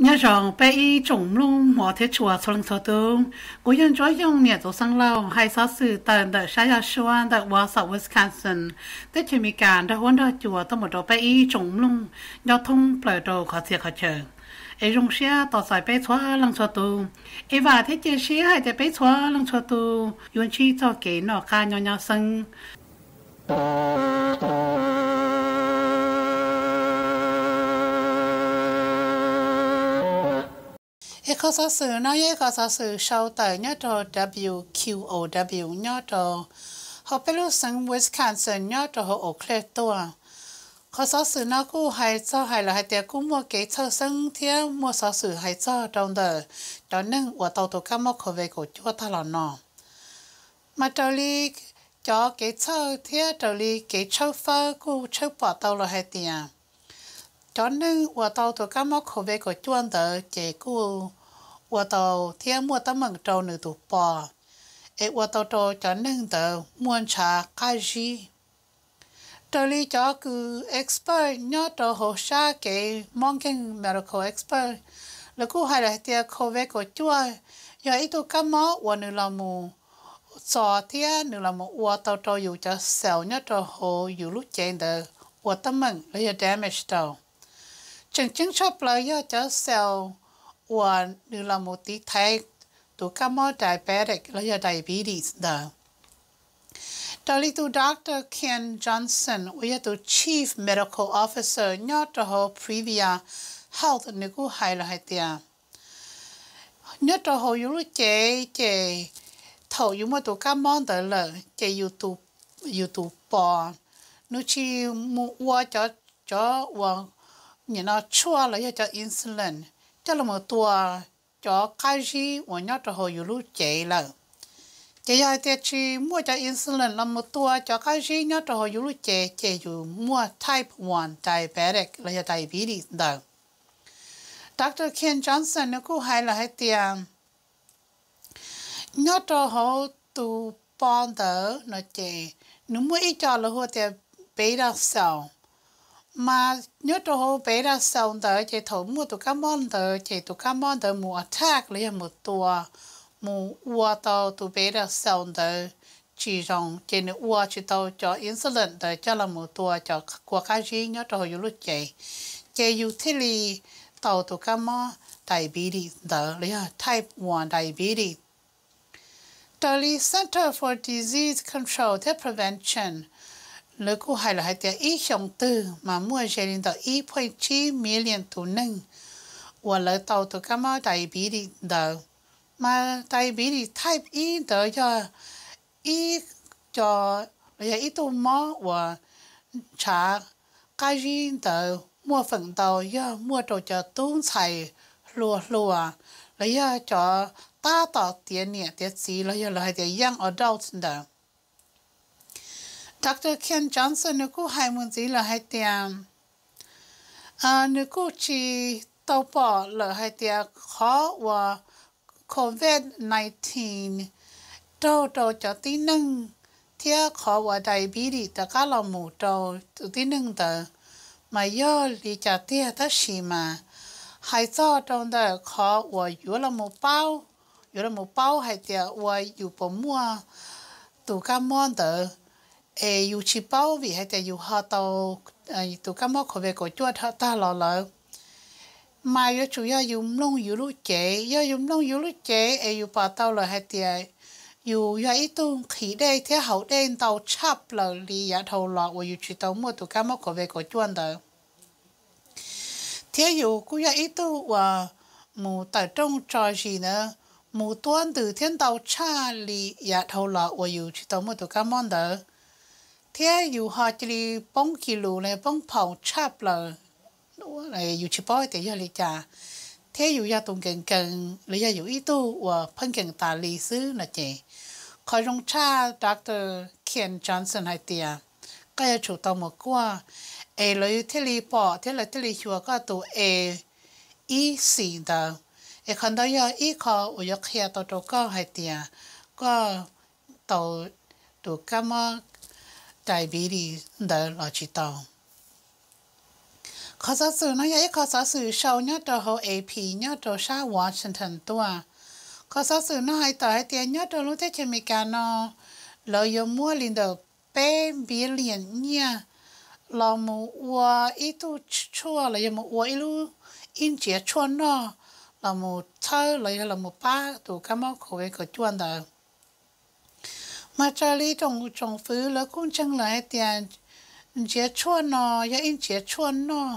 Nyob zoo peb ib tsoom mloog hmov thiab tshua txhua leej txhua tus, kuv yog Ntsuab Yoog niam Txuv Xeeb Lauj hais xov xwm tawm ntawm sab yog suab ntawm Wausau, Wisconsin, teb chaws Amelikas nrog huab nrog cua tuaj mus rau peb ib tsoom mloog nyob thoob plaws rau qhov txhia qhov chaw. Es zoo siab tos txais peb txhua leej txhua tus, es vam thiab cia siab hais tias peb txhua leej txhua tus yuav ntsib txoj kev noj qab nyob nyob xeeb. Es qhov xov xwm no yog ib qhov xov xwm sau tawm nyob rau W Q O W nyob rau hauv peb lub xeev Wisconsin nyob rau hauv Eau Claire tuaj. Qhov xov xwm no kuj hais txog hais lawm hais tias kuj muaj kev txhawj xeeb thiab muaj xov xwm hais txog rau ntawm cov neeg uas tau tus kab mob COVID kaum cuaj tag los no. Mas raws li cov kev txhawj thiab raws li kev tshawb fawb kuj tshawb pom tau lawm hais tias cov neeg uas tau tus kab mob COVID kaum cuaj ntawd ces kuj ua tau thiab muaj teeb meem rau nws tus pos, es ua tau rau cov neeg ntawd muaj ntshav qab zib. Raws li cov kws expert nyob rau hauv sab kev mob nkeeg, medical expert, lawv kuj hais lawm hais tias COVID kaum cuaj yog ib tug kab mob uas nws los mus txog thiab nws los mus ua tau rau yus cov cell nyob rau hauv yus lub cev ntawd ua teeb meem los yog damage rau. Tseem ceeb tshaj plaws yog cov cell uas nws los mus tiv thaiv tus kab mob diabetic los yog diabetes ntawd. Raws li tus Doctor Ken Johnson uas yog tus Chief Medical Officer nyob rau hauv Privia Health, nws kuj hais lawm hais tias nyob rau hauv yus lub cev ces thaum yus muaj tus kab mob ntawd lawm ces yus tus pos nws tsis mus ua cov, cov uas nim no tshuaj los yog cov insulin coj los mus tua cov qab zib uas nyob rau hauv yus lub cev lawm. Ces yog hais tias tsis muaj cov insulin los mus tua cov qab zib nyob rau hauv yus lub cev ces yus muaj type one diabetic los yog diabetes ntawd. Doctor Ken Johnson nws kuj hais lawm hais tias nyob rau hauv tus pos ntawd no ces nws muaj ib co lawv hu tias beta cell. Mas nyob rau hauv beta cell ntawd ces thaum muaj tus kab mob ntawd ces tus kab mob ntawd mus attack los yog mus tua, mus ua tau tus beta cell ntawd tsis zoo ces nws ua tsis tau cov insulin ntawd coj los mus tua cov kua qab zib nyob rau hauv yus lub cev, ces yus thiaj li tau tus kab mob diabetes ntawd los yog type one diabetes. Raws li Center for Disease Control thiab Prevention, lawv kuj hais lawm hais tias ib xyoos twg mas muaj ze li ntawm ib point tsib million tus neeg uas lawv tau tus kab mob diabetes ntawd. Mas diabetes type ib ntawd yog ib co, los yog ib tug mob uas ntshav qab zib ntawd muaj feem ntau yog muaj rau cov tub ntxhais hluas hluas los yog cov tab tom tiav niam tiav txiv los yog lawv hais tias young adult ntawd. Doctor Ken Johnson nws kuj hais mus ntxiv lawm hais tias nws kuj tsis tau pom lawm hais tias qhov uas COVID nineteen raug rau cov tib neeg thiab qhov uas diabetes rov qab los mus rau tus tib neeg ntawd mas yog li cas tiag, tab sis mas hais txog rau ntawm qhov uas yuav los mus paub, yuav los mus paub hais tias ua yus puas muaj tus kab mob ntawd, es yus tsis paub vim hais tias yus ho tau tus kab mob COVID kaum cuaj tag los lawm. Mas yuav tsum yog yus mloog yus lub cev, yog yus mloog yus lub cev es yus pom tau lawm hais tias yus yog ib tug nqhis dej thiab haus dej ntau tshaj plaws li yav dhau los uas yus tsis tau muaj tus kab mob COVID kaum cuaj ntawd. Thiab yus kuj yog ib tug uas mus tawm rooj tso zis ntawd, mus tuab ntws thiab ntau tshaj li yav dhau los uas yus tsis tau muaj tus kab mob ntawd. Thiab yus ho cia li poob kis lus los poob phaum tshaj plaws, yus tsis paub hais tias yog li cas, thiab yus yog tus nkees nkees los yog yus ib tug uas pheej nkees tas li xwb no ces, qhov zoo tshaj Doctor Ken Johnson hais tias koj yuav tsum tau mus kuaj, es lawv thiaj li pom thiab lawv thiaj li xyuas koj tus A ib xim ntawd. Es qhov ntawd yog ib qho uas yuav qhia tau rau koj hais tias koj tau tus kab mob diabetes ntawd los tsis tau. Qhov xov xwm no yog ib qho xov xwm sau nyob rau hauv A P nyob rau sab Washington tuaj. Qhov xov xwm no hais tawm hais tias nyob rau lub teb chaws Amelikas no, lawv yuav muab li ntawm peb billion nyiaj los mus ua ib tug tshuaj los yog mus ua ib lub, ib ntsiav tshuaj noj los mus txhawb los yog los mus pab tus kab mob COVID kaum cuaj ntawd. Mas raws li tsoom, tsoom fwv lawv kuj ntseeg lawm hais tias ntsiav tshuaj no yog ib ntsiav tshuaj noj,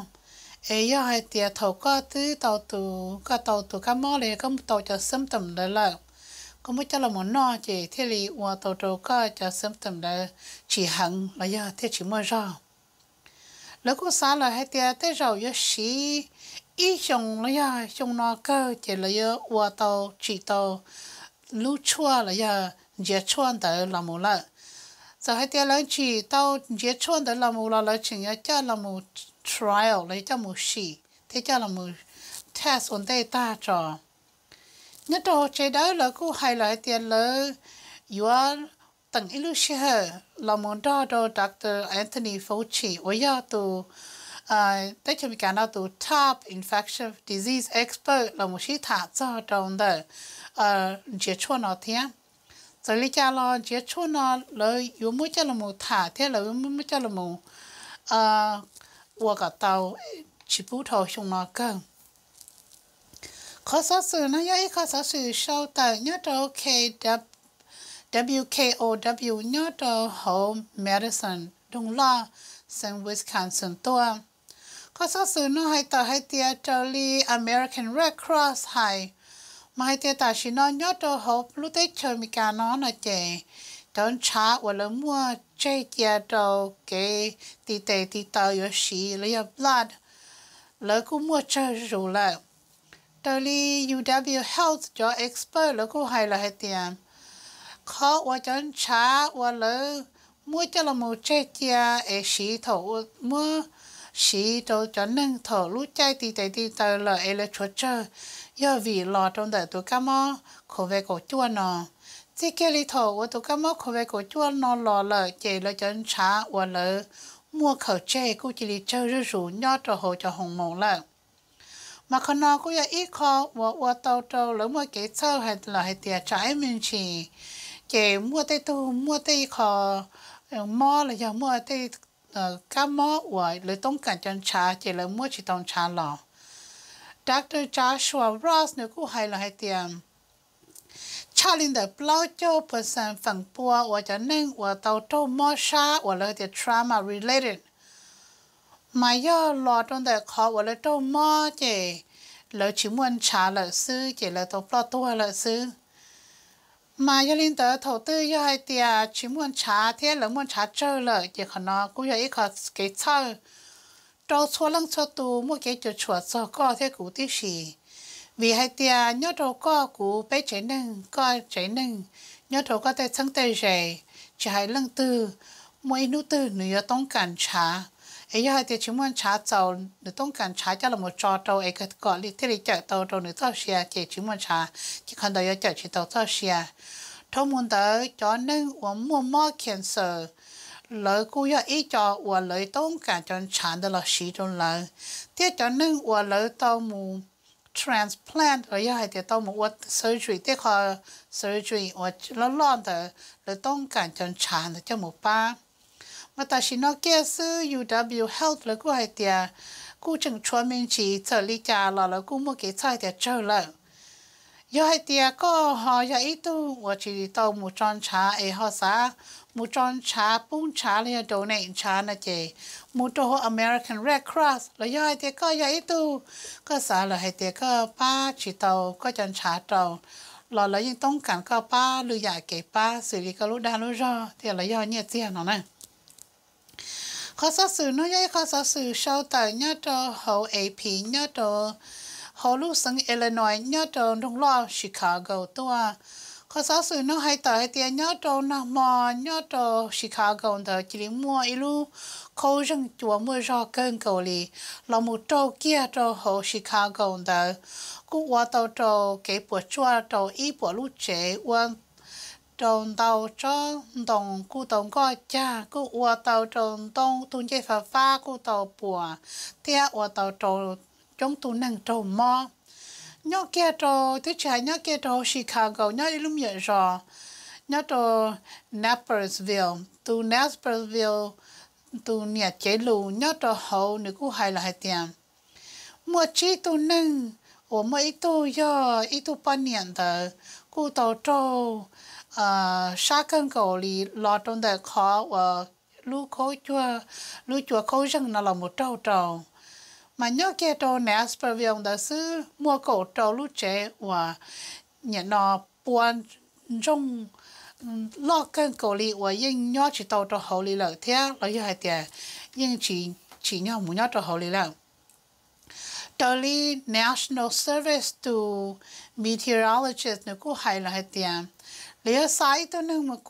es yog hais tias thaum koj twb tau tus, koj tau tus kab mob los yog koj tau cov symptom ntawd lawm, koj muab coj los mus noj ces thiaj li ua tau rau koj cov symptom ntawd tsis heev los yog thiaj tsis muaj zog. Lawv kuj xav lawm hais tias tej zaum yuav siv ib xyoo los yog xyoo no kawg ces lawv yuav ua tau, tsim tau lub tshuaj los yog ntsiav tshuaj ntawd los mus lawm. Txawm hais tias lawv tsim tau ntsiav tshuaj ntawd los mus los lawv tseem yuav coj los mus trial los yog coj mus sim thiab coj los mus test ua ntej tag tso. Nyob rau hauv tsev dawb lawv kuj hais lawm hais tias lawv yuav teem ib lub sij hawm los mus nrog rau Doctor Anthony Fauci uas yog tus teb chaws Amelikas no tus top infectious disease expert los mus sib tham txog rau ntawm ntsiav tshuaj no thiab. Txawm li cas los ntsiav tshuaj no lawv yuav muab coj los mus tham thiab lawv yuav muab coj los mus ua kom tau, tsis pub dhau xyoo no kawg. Qhov xov xwm no yog ib qho xov xwm sau tawm nyob rau K W K O W nyob rau hauv Madison, nroog loj xeev Wisconsin tuaj. Qhov xov xwm no hais tawm hais tias raws li American Red Cross hais, mas hais tias tam sim no nyob rau hauv lub teb chaws Amelikas no no ces cov ntshav uas lawv muaj tseg cia rau kev tiv tes tiv taw yuav siv los yog blood, lawv kuj muaj tsawg zus lawm. Raws li U W Health cov expert lawv kuj hais lawm hais tias qhov uas cov ntshav uas lawv muab coj los mus tseg cia es siv thaum, muab siv rau cov neeg thaum lub caij tiv tes tiv taw lawm es lawv tshuav tsawg yog vim los rau ntawm tus kab mob COVID kaum cuaj no. Txij kiag li thaum uas tus kab mob COVID kaum cuaj no los lawm ces lawv cov ntshav uas lawv muaj khaws tseg kuj cia li tsawg zuj zus nyob rau hauv cov hoo moos lawm. Mas qhov no kuj yog ib qho uas ua tau rau lawv muaj kev txhawj lawm hais tias tsam ib me ntsis ces muaj tej tug muaj tej qho mob los yog muaj tej kab mob uas lawv toob kam cov ntshav ces lawv muab tsis tau ntshav los. Doctor Joshua Ross nws kuj hais lawm hais tias tshaj li ntawm plaub caug percent feem pua uas cov neeg uas tau raug mob sab uas lawv tias trauma related mas yog los rau ntawm qhov uas lawv raug mob ces lawv tsis muaj ntshav lawm xwb ces lawv tau ploj tuag lawm xwb. Mas yog li ntawd thaum twg yog hais tias tsis muaj ntshav thiab lawv muaj ntshav tsawg lawm ces qhov no kuj yog ib qho kev txhawj rau txhua leej txhua tus muaj kev cuam tshuam txog koj thiab kuv tib si. Vim hais tias nyob rau koj kuv peb tsev neeg, koj tsev neeg, nyob rau koj tej txheeb tej ze, tsis hais leej twg, muaj ib hnub twg nws yuav toob kam ntshav. Es yog hais tias tsis muaj ntshav txaus nws toob kam ntshav coj los tso rau es kom thiaj li cawm tau rau nws txoj sia ces tsis muaj ntshav ces qhov ntawd yuav cawm tsis tau txoj sia. Dhau mus ntawd cov neeg uas muaj mob cancer, lawv kuj yog ib co uas lawv toob kam cov ntshav ntawd los siv rau lawv, thiab cov neeg uas lawv tau mus transplant los yog hais tias tau mus ua surgery tej qho surgery uas loj loj ntawd lawv toob kam cov ntshav ntawd coj mus pab. Mas tam sim no kiag xwb U W Health lawv kuj hais tias kuj tseem tshuav me ntsis txawm li cas los lawv kuj muaj kev txhawj tias tsawg lawm. Yog hais tias koj ho yog ib tug uas tsis tau mus tso ntshav es ho xav mus tso ntshav, pub ntshav los yog donate ntshav no ces mus rau hauv American Red Cross los yog hais tias koj yog ib tug koj xav lawm hais tias koj pab tsis tau koj cov ntshav rau los lawv yeej toob kam koj pab lwm yam kev pab xws li koj lub dag lub zog thiab los yog nyiaj txiag no na. Qhov xov xwm no yog ib qho xov xwm sau tawm nyob rau hauv A P nyob rau hauv lub xeev Illinois nyob rau nroog loj Chicago tuaj. Qhov xov xwm no hais tawm hais tias nyob rau nag hmo nyob rau Chicago ntawd cia li muaj ib lub khaub zeeg cua muaj zog kawg nkaus li los mus raug kiag rau hauv Chicago ntawd, kuj ua tau rau kev puas tsuaj rau ib puas lub tsev ua rau ntau tsob ntoo kuj tau nkoj cag, kuj ua tau rau ntau tug ncej fab fab kuj tau puas, thiab ua tau rau coob tug neeg raug mob. Nyob kiag rau, twb tsis hais nyob kiag rau Chicago, nyob ib lub me nyuam zos nyob rau Naperville, tus Naperville tus niam cev lus nyob rau hauv nws kuj hais lawm hais tias muaj tsib tug neeg uas muaj ib tug yog ib tug poj niam ntawd kuj tau raug sab kawg nkaus li los rau ntawm qhov uas lub khaub cua, lub cua khaub zeeg no los mus raug rau. Mas nyob kiag rau Naperville ntawd xwb muaj kaum rau lub tsev uas nim no pua ntsoog loj kawg nkaus li uas yeej nyob tsis tau rau hauv li lawm thiab los yog hais tias yeej tsis tsim nyog mus nyob rau hauv li lawm. Raws li National Service tus meteorologist nws kuj hais lawm hais tias lawv yuav xa ib tug neeg mus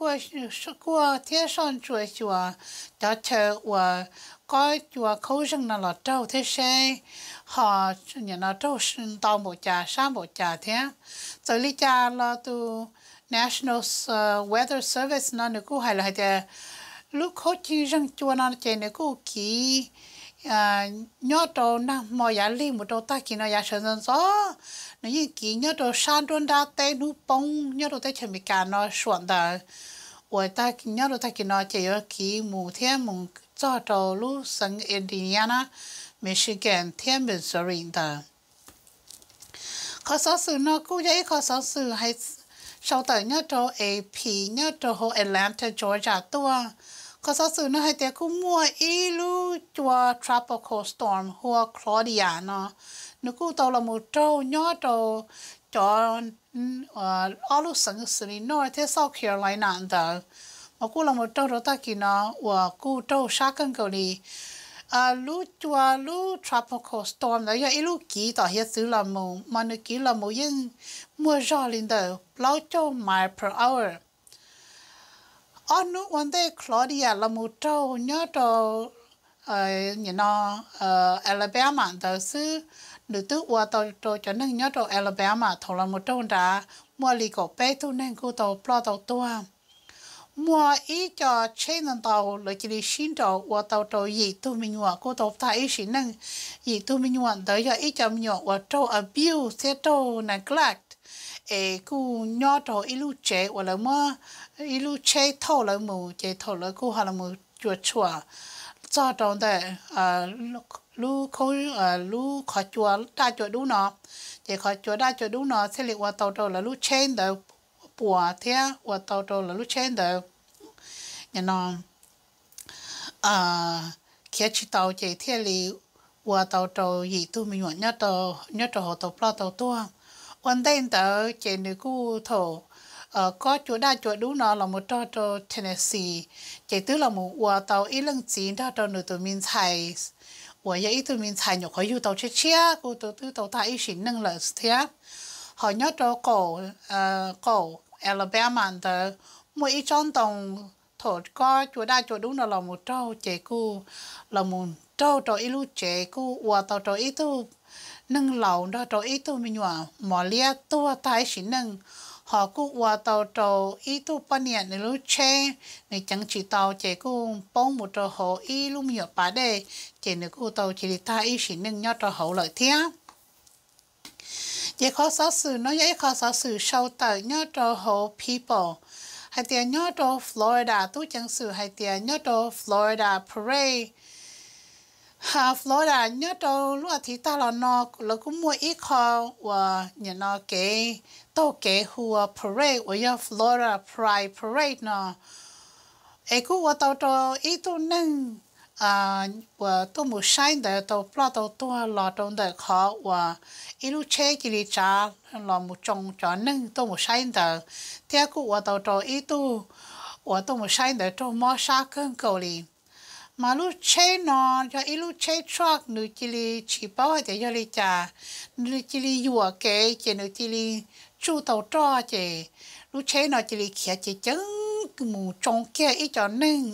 kuaj thiab soj ntsuam xyuas cov chaw uas kob cua khaub zeeg no los raug thiab seb ho nim no raug ntau npaum cas sab npaum cas thiab. Txawm li cas los tus National Weather Service no nws kuj hais lawm hais tias lub khaub cua zeeg cua no ces nws kuj kiv nyob rau nag hmo yav lig mus rau tag kis no yav sawv ntxov ntxov, nws yeej kiv nyob rau sab nruab nrab teb hnub poob nyob rau teb chaws Amelikas no suam ntawd, uas nyob rau tag kis no ces yuav kiv mus thiab mus txog rau lub xeev Indiana, Michigan thiab Missouri ntawd. Qhov xov xwm no kuj yog ib qho xov xwm sau tawm nyob rau A P nyob rau hauv Atlanta, Georgia tuaj. Qhov xov xwm no hais tias kuj muaj ib lub cua tropical storm hu ua Claudia no, nws kuj tau los mus raug nyob rau cov ob lub xeev xws li North thiab South Carolina ntawd, mas kuj los mus raug rau tag kis no uas kuj raug sab kawg nkaus li. Lub cua lub tropical storm ntawd yog ib lub kiv tom hiav txwv los mus, mas nws kiv los mus yeej muaj zog li ntawm plaub caug miles per hour. Ob hnub ua ntej Claudia los mus raug nyob rau nim no Alabama ntawd xwb, nws twb ua tau rau cov neeg nyob rau Alabama thaum los mus raug nrad muaj li kaum peb tug neeg kuj tau ploj tau tuag. Muaj ib co tsheb ntau ntau lawv cia li sib nraus ua tau rau yim tug me nyuam kuj tau tag ib sim neej. Yim tug me nyuam ntawd yog ib co me nyuam uas raug abuse thiab raug neglect, es kuj nyob rau ib lub tsev uas lawv muab ib lub tsheb thauj lawv mus, ces thaum lawv kuj ho los mus cuam tshuam txog rau ntawm lub, lub qhov cua daj cua dub no, ces qhov cua daj cua dub no thiaj li ua tau rau lawv lub tsheb ntawd puas thiab ua tau rau lawv lub tsheb ntawd no khiav tsis tau, ces thiaj li ua tau rau yim tug me nyuam nyob rau hauv tau ploj tau tuag. Ua ntej ntawd ces nws kuj thaum kob cua daj cua dub no los mus raug rau Tennessee, ces twb los mus ua tau ib leej txiv nrog rau nws tus me ntxhais uas yog ib tug me ntxhais nyuam qhuav yug tau tshiab tshiab kuj twb tau tag ib sim neej lawm thiab. Ho nyob rau qaum Alabama ntawd muaj ib tsob ntoo, thaum kob cua daj cua dub no los mus raug ces kuj los mus raug rau ib lub tsev, kuj ua tau rau ib tug neeg laus nrog rau ib tug me nyuam mos liab tuag tag ib sim neej. Ho kuj ua tau rau ib tug poj niam nws lub tsheb nws ceev tsis tau ces kuj poob mus rau hauv ib lub me nyuam pas dej, ces nws kuj tau cia li tag ib sim neej nyob rau hauv lawm thiab. Ces qhov xov xwm no yog ib qho xov xwm sau tawm nyob rau hauv People, hais tias nyob rau Florida, tub ceev xwm hais tias nyob rau Florida Parade, Florida nyob rau lub as thiv tag los no lawv kuj muaj ib qho uas nim no kev taug kev hu ua parade uas yog Florida Pride Parade no, es kuj ua tau rau ib tug neeg uas tuaj mus saib ntawd tau ploj tau tuag los rau ntawm qhov uas ib lub tsheb cia li tsav los mus tsoo cov neeg tuaj mus saib ntawd, thiab kuj ua tau rau ib tug uas tuaj mus saib ntawd raug mob sab kawg nkaus li. Mas lub tsheb no yog ib lub tsheb truck, nws cia li tsis paub hais tias yog li cas, nws cia li yuam kev ces nws cia li tsuj tau roj ces lub tsheb no cia li khiav ceev ceev mus tsoo kiag ib co neeg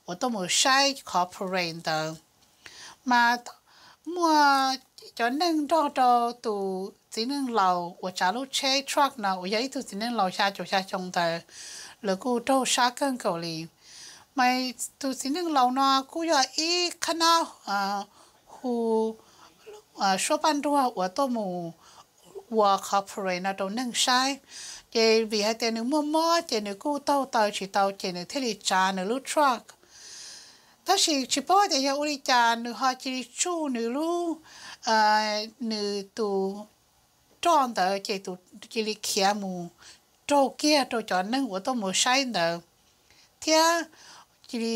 uas tuaj mus saib qhov parade ntawd. Mas muaj cov neeg nrog rau tus txiv neej laus uas tsav lub tsheb truck no uas yog ib tug txiv neej laus xya caum xya xyoo ntawd lawv kuj raug sab kawg nkaus li. Mas tus txiv neej laus no kuj yog ib qhab nab hu suab paj nruag uas tuaj mus ua qhov parade no rau neeg saib. Ces vim hais tias nws muaj mob ces nws kuj taug taw tsis tau ces nws thiaj li tsav nws lub truck. Tab sis tsis paub tias yog ua li cas nws ho cia li tsuj nws lub, nws tus roj ntawd ces cia li khiav mus raug kiag rau cov neeg uas tuaj mus saib ntawd, thiab cia li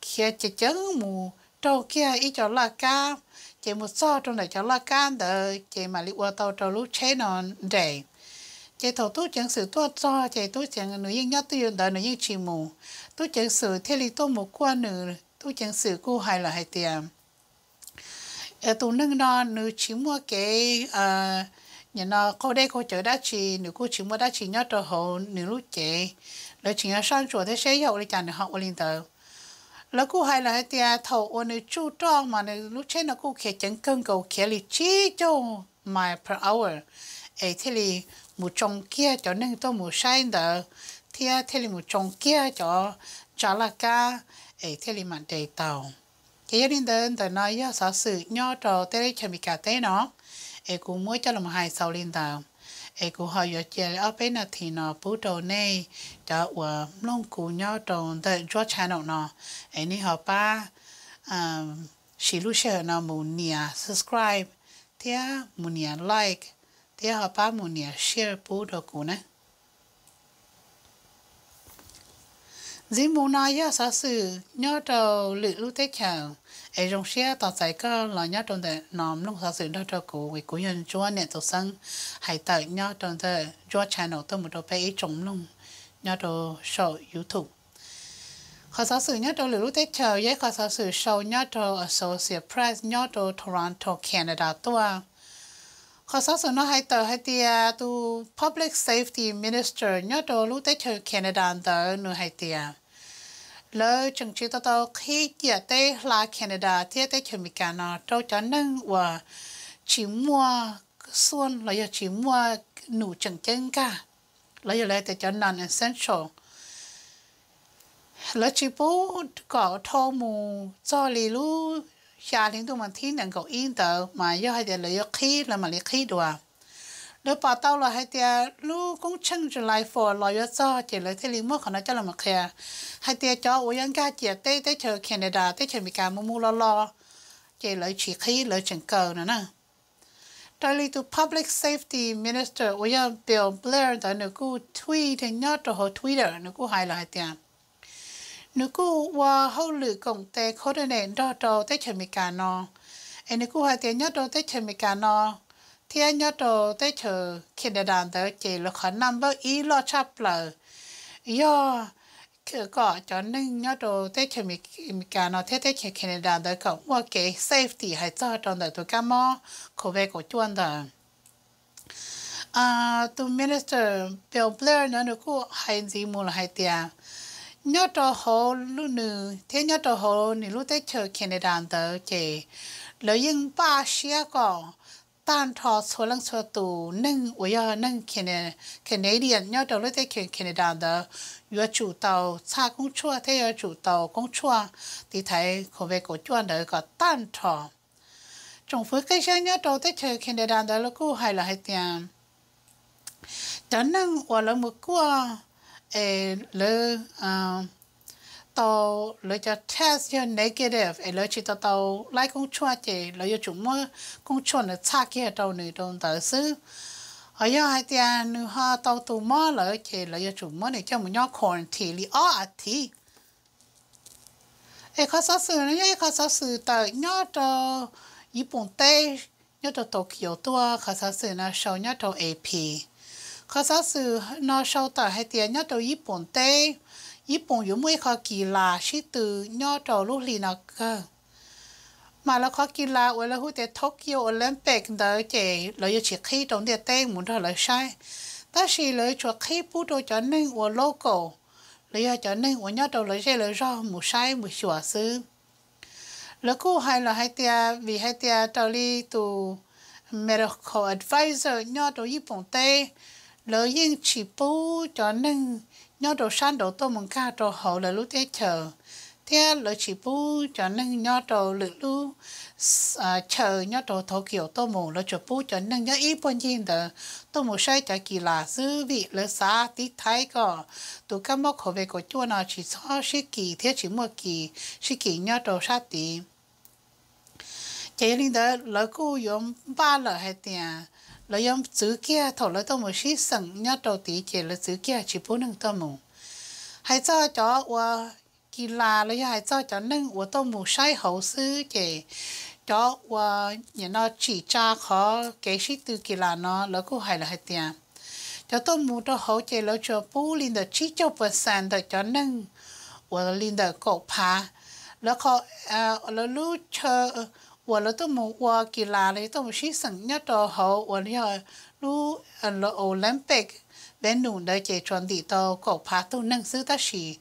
khiav ceev ceev mus raug kiag ib co laj kab, ces mus txog rau ntawm cov laj kab ntawd ces mam li ua tau rau lub tsheb no nres. Ces thaum tub ceev xwm tuaj txog ces tub ceev nws yeej nyob twj ywm ntawd nws yeej tsis mus. Tub ceev xwm thiaj li tuaj mus kuaj nws, tub ceev xwm kuj hais lawm hais tias tus neeg no nws tsis muaj kev, nim no qaug dej qaug cawv dab tsi, nws kuj tsis muaj dab tsi nyob rau hauv nws lub cev, lawv tseem yuav soj ntsuam thiab seb yog ua li cas nws ho ua li ntawd. Lawv kuj hais lawm hais tias thaum uas nws tsuj roj mas nws lub tsheb no kuj khiav ceev kawg nkaus, khiav li tsib caug miles per hour, es thiaj li mus tsoo kiag cov neeg tuaj mus saib ntawd, thiab thiaj li mus tsoo kiag cov tsav laj kab, es thiaj li mam nres tau. Ces yog li ntawd, ntawm no yog xov xwm nyob rau teb lub chaw Amelikas teb no, es kuv muab coj los hais xaus li ntawd, es kuv ho yuav cia li ob peb nas this no pub rau nej cov uas mloog kuv nyob rau ntawm Ntsuab channel no, es nej ho pab siv lub sij hawm no mus nias subscribe thiab mus nias like thiab ho pab mus nias share pub rau kuv na. Ntxiv mus no yog xov xwm nyob rau lwm lub teb chaws, es zoo siab tos txais koj los nyob rau ntawm no mloog xov xwm nrog rau kuv, kuv yog Ntsuab niam Txus Xeeb, hais tawm nyob rau ntawm Ntsuab channel tuaj mus rau peb ib tsoom mloog nyob rau saum YouTube. Qhov xov xwm nyob rau lwm lub teb chaws yog ib qhov xov xwm sau nyob rau Associated Press nyob rau Toronto, Canada tuaj. Qhov xov xwm no hais tawm hais tias tus Public Safety Minister nyob rau lub teb chaws Canada ntawd nws hais tias lawv tseem tsis tau tau qhib ciam teb hla Canada thiab teb chaws Amelikas no rau cov neeg uas tsis muaj xuaj los yog tsis muaj num tseem ceeb nkag, los yog lawv tias cov non-essential. Lawv tsis pub kom dhau mus txog li lub xya hli ntuj mas thib nees nkaum ib ntawd mas yog hais tias lawv yuav qhib lawv mam li qhib dua. Lawv pom tau los hais tias lub koob tsheej July four los yuav txog ces lawv thiaj li muab qhov no coj los qhia hais tias cov uas yuav nkag ciam teb teb chaws Canada teb chaws Amelikas mus mus los los ces lawv tsis qhib, lawv tseem kaw no na. Raws li tus Public Safety Minister uas yog Bill Blair ntawd nws kuj tweet nyob rau hauv Twitter, nws kuj hais los hais tias nws kuj ua hauj lwm koom tes coordinate nrog rau teb chaws Amelikas no, es nws kuj hais tias nyob rau teb chaws Amelikas no thiab nyob rau teb chaws Canada ntawd ces lawv qhov naj npawb ib loj tshaj plaws yog kom cov neeg nyob rau teb chaws Amelikas no thiab teb chaws Canada ntawd kom muaj kev safety hais txog rau ntawm tus kab mob COVID kaum cuaj ntawd. Tus Minister Bill Blair ntawd nws kuj hais ntxiv mus los hais tias nyob rau hauv lub nws thiab nyob rau hauv nws lub teb chaws Canada ntawd ces lawv yeej npaj siab kom tag nrho txhua leej txhua tus neeg uas yog neeg Canadian nyob rau lub teb chaws Canada ntawd yuav tsum tau txhaj koob tshuaj thiab yuav tsum tau koob tshuaj tiv thaiv COVID kaum cuaj ntawd kom tag nrho. Tsoom fwv qib siab nyob rau teb chaws Canada ntawd lawv kuj hais lawm hais tias cov neeg uas lawv mus kuaj es lawv tau, lawv cov test yog negative es lawv tsis tau tau laib koob tshuaj ces lawv yuav tsum muab koob tshuaj ntawd txhaj kiag rau nws rau ntawd xwb. Ho yog hais tias nws ho tau tus mob lawm ces lawv yuav tsum muab nws coj mus nyob quarantine li ob as thiv. Es qhov xov xwm no yog ib qhov xov xwm tawm nyob rau Yib Pooj teb, nyob rau Tokyo tuaj. Qhov xov xwm no sau nyob rau A P. Qhov xov xwm no sau tawm hais tias nyob rau Yib Pooj teb, Yib Pooj yuav muaj ib qho kis las sib tw nyob rau lub hli no kawg. Mas lawv qhov kis las uas lawv hu tias Tokyo Olympic ntawd ces lawv yuav tsis qhib rau ntiaj teb mus nrog lawv saib, tab sis lawv tsuas qhib pub rau cov neeg uas local, los yog cov neeg uas nyob rau lawv zej lawv zog mus saib mus xyuas xwb. Lawv kuj hais lawm hais tias vim hais tias raws li tus medical advisor nyob rau Yib Pooj teb, lawv yeej tsis pub cov neeg nyob rau sab nraud tuaj mus nkag rau hauv lawv lub teb chaws, thiab lawv tsis pub cov neeg nyob rau lwm lub chaw nyob rau Tokyo tuaj mus, lawv tsuas pub cov neeg nyob ib puag ncig ntawd tuaj mus saib cov kis las xwb, vim lawv xav tiv thaiv kom tus kab mob COVID kaum cuaj no tsis txhob sib kis thiab tsis muaj kis sib kis nyob rau sab tid. Ces yog li ntawd lawv kuj yuav npaj lawm hais tias lawv yuav txwv kiag thaum lawv tuaj mus sib xeem nyob rau tid ces lawv txwv kiag tsis pub neeg tuaj mus. Hais txog cov ua kis las los yog hais txog cov neeg uas tuaj mus saib hauv xwb ces cov uas nim no tsim tsa qhov kev sib tw kis las no lawv kuj hais lawm hais tias cov tuaj mus rau hauv ces lawv tsuas pub li ntawm tsib caug percent ntawm cov neeg uas li ntawm kaum phav. Lawv, lawv lub chaw uas lawv tuaj mus ua kis las los yog tuaj mus sib xeem nyob rau hauv uas yog lub Olympic venue ntawd ces tsuas ntim tau kaum phav tug neeg xwb, tab sis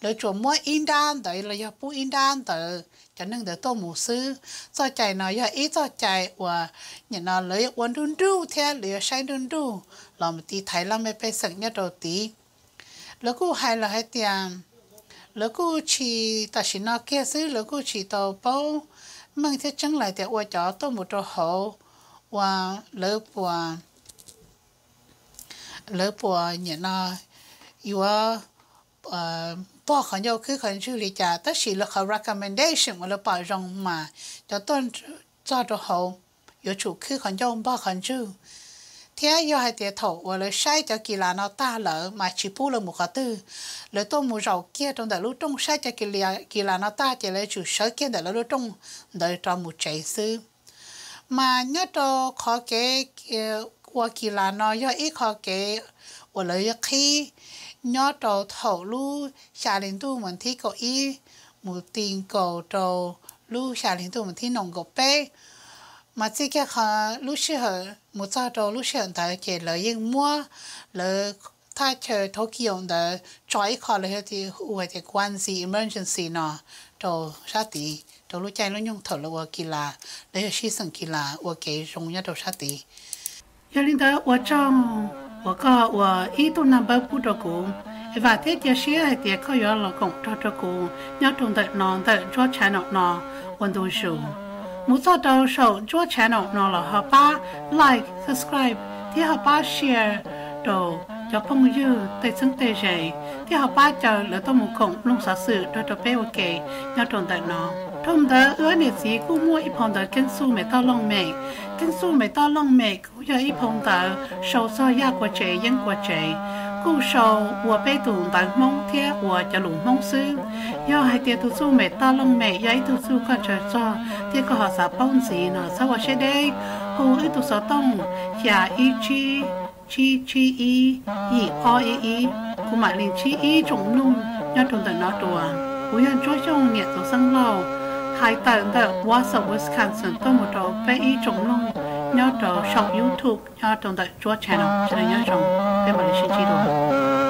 lawv tsuas muab ib nrab ntawd los yog pub ib nrab ntawd cov neeg ntawd tuaj mus xwb. Txoj cai no yog ib txoj cai uas nim no lawv yuav ua nruj nruj thiab lawv yuav saib nruj nruj los mus tiv thaiv laj mej pej xeem nyob rau tid. Lawv kuj hais lawm hais tias lawv kuj tsis, tam sim no kiag xwb lawv kuj tsis tau paub meej thiab tseeb lawm tias ua cov tuaj mus rau hauv ua lawv puas, lawv puas nim no yuav npog qhov ncauj khwb qhov ntswg li cas, tab sis lawv qhov recommendation uas lawv pom zoo mas cov tuaj txog rau hauv yuav tsum khwb qhov ncauj npog qhov ntswg. Thiab yog hais tias thaum uas lawv saib cov kis las no tag lawm mas tsis pub lawv mus qhov twg, lawv tuaj mus zaum kiag rau ntawm lub rooj saib cov kis las no tag ces lawv yuav tsum sawv kiag ntawm lawv lub rooj ntawd rov mus tsev xwb. Mas nyob rau qhov kev ua kis las no yog ib qho kev uas lawv yuav qhib nyob rau thaum lub xya hli ntuj mas thib kaum ib mus ti nkaus rau lub xya hli ntuj mas thib nees nkaum peb. Mas txij kiag qhov lub sij hawm mus txog rau lub sij hawm ntawd ces lawv yeej muab lawv thaj chaw Tokyo ntawd tso ib qho lawv hu tias quasi emergency no rau sab tid rau lub caij lub nyoog thaum lawv ua kis las, lawv yog sib xeem kis las ua kev zoo nyob rau sab tid. Yog li ntawd ua tsaug uas koj ua ib tug naj npawb pub rau kuv, es vam thiab cia siab hais tias koj yuav los koom nrog rau kuv nyob rau ntawm no ntawm Ntsuab channel no ua ntu zus. Mus txog rau saum Ntsuab channel no los ho pab like, subscribe thiab ho pab share rau cov phooj ywg tej txheeb tej ze, thiab ho pab caw lawv tuaj mus koom mloog xov xwm nrog rau peb ua ke nyob rau ntawm no. Dhau ntawd wb niam txiv kuj muaj ib phau ntawv Keeb Xuj Mem Toj Looj Mem. Keeb Xuj Mem Toj Looj Mem kuj yog ib phau ntawv sau txog yaj kua tsev yeeb kua tsev, kuj sau ua peb tus ntawv Hmoob thiab ua cov lus Hmoob xwb. Yog hais tias tus txuj Mem Toj Looj Mem yog ib tug txuj koj ntshaw txog thiab koj ho xav paub ntxiv no txhob ua siab deb, hu wb tus xov tooj xya ib tsib tsib tsib ib yim ob ib ib, kuv mam li ntsib ib tsoom mloog nyob rau ntawm no dua. Kuv yog Ntsuab Xyooj niam Txoov Xeeb Lauj, hais tawm ntawm Wausau, Wisconsin tuaj mus rau peb ib tsoom mloog nyob rau saum YouTube nyob rau ntawm Ntsuab channel, sawv daws nyob zoo, peb mam li sib ntsib dua.